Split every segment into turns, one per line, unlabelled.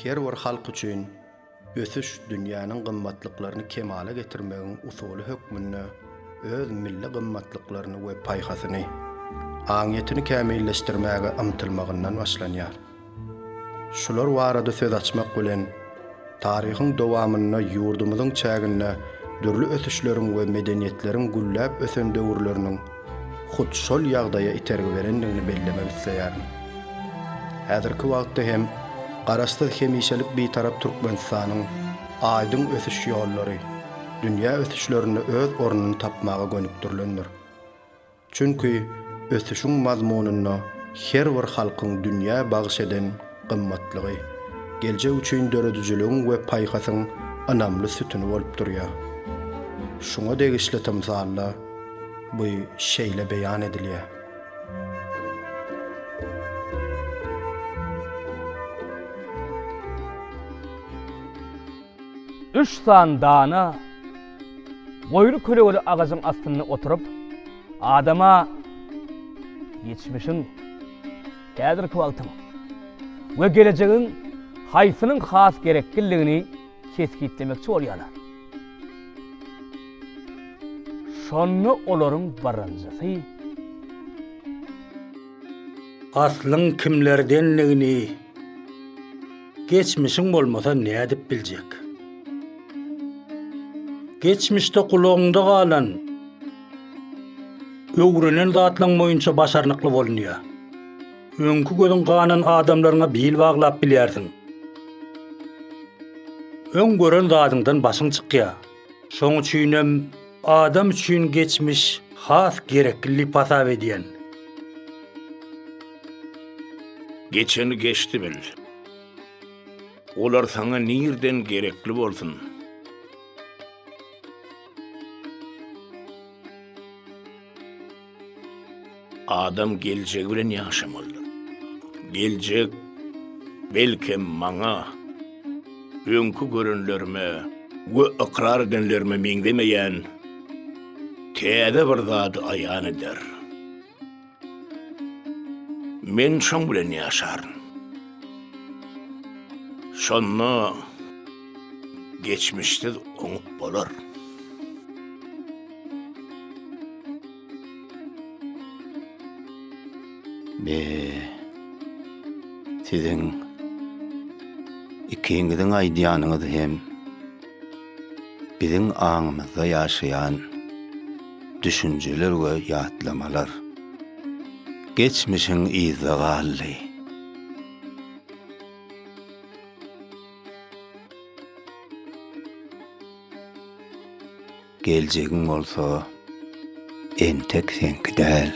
Her bir halk üçin ösüş dünýäniň gymmatlyklaryny kemala getirmegiň usuly hökmünde öz milli gymmatlyklaryny we paýhasyny, aňyýetini kämilleşdirmäge ymtylmagyndan başlanýar. Şular barada söz açmak bilen, taryhyň dowamynda ýurdumyzyň çäginde dürli ösüşleriň we medeniýetleriň gülläp ösen döwürleriniň hut şol ýagdaýa itergi berendigini bellemek isleýärin. Häzirki wagtda hem Garaşsyz hemişelik Bitarap Türkmenistanyň aýdyň ösüş ýollary dünýä ösüşlerinde öz ornuny tapmaga gönükdirilendir. Çünki ösüşiň mazmunynda her bir halkyň dünýä bagyş eden gymmatlygy, geljek üçin döredijiligiň we paýhasyň ynamly sütüni bolup durýar. Şuňa degişli tymsalda bu şeýle beýan edilýär.
Üç sany dana goýry kölegeli agajyň astynda oturyp, adama geçmişiň, häzirki wagtyň we gelejegiň haýsynyň has gerekliligini kesgitlemekçi bolýarlar. Şonda olaryň birinjisi.
Aslyň kimlerdenligini Geçmişiň bolmasa nädip biljek. Geçmişde gulagyňda galan, öwrenen zatlaň boýunça başarnykly bolunýar. Öňki gözüň ganan adamlaryňa bil baglap bilýärsiň. Öň gören zadyňdan başyň çykýar. Şoň üçinem adam üçin geçmiş has gerekli diýip hasap edýän.
Geçeni geçdi bil. Olar saňa nirden gerekli bolsun? Adam geljegi bilen ýaşamalydyr. Geljek, belkem, maňa, öňki görenlerime we ykrar edenlerime meňzemeýän täze bir zady aýan eder. Men şoň bilen ýaşaryn. Şonda geçmişsiz oňup bolar.
Be, siziň ikiňiziň aýdýanyňyz hem biziň aňymyzda ýaşaýan düşünjeler we ýatlamalar. Geçmişiň yzda galdy. Geljegiň bolsa entek seňki däl.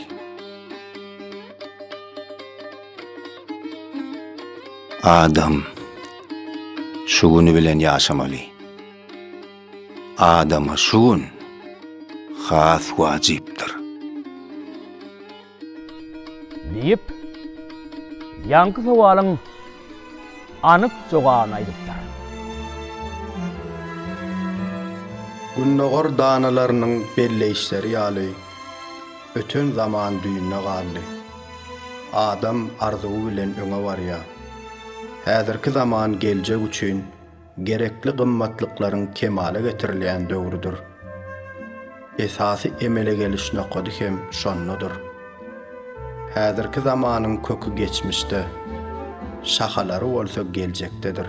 Adam şu güni bilen ýaşamaly. Adama şu gün has wajypdyr.
Diýip, ýaňky sowalyň anyk jogabyny aýdypdyr.
Gündogar danalarynyň belleýişleri ýaly, öten zaman düýnde galdy. Adam arzuwy bilen öňe barýar. Häzirki zaman geljek üçin gerekli gymmatlyklaryň kemala getirilýän döwrüdir. Esasy emele geliş nokady hem şondadyr. Häzirki zamanyň köki geçmişde, şahalary bolsa geljekdedir.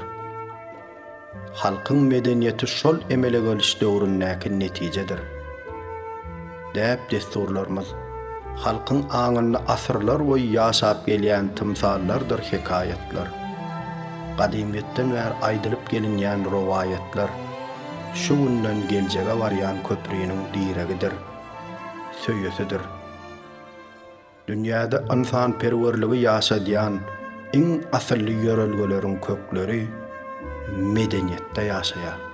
Halkyň medeniýeti şol emele geliş döwründäki netijedir. Däp-dessurlarymyz, halkyň aňynda asyrlar boýy ýaşap gelýän tymsallardyr hekaýatlar, gadymyýetden bäri aýdylyp gelinýän rowaýatlar şu günden geljege barýan köpriniň diregidir, söýesidir. Dünýäde ynsanperwerligi ýaşadýan iň asylly ýörelgeleriň kökleri medeniýetde ýaşaýar.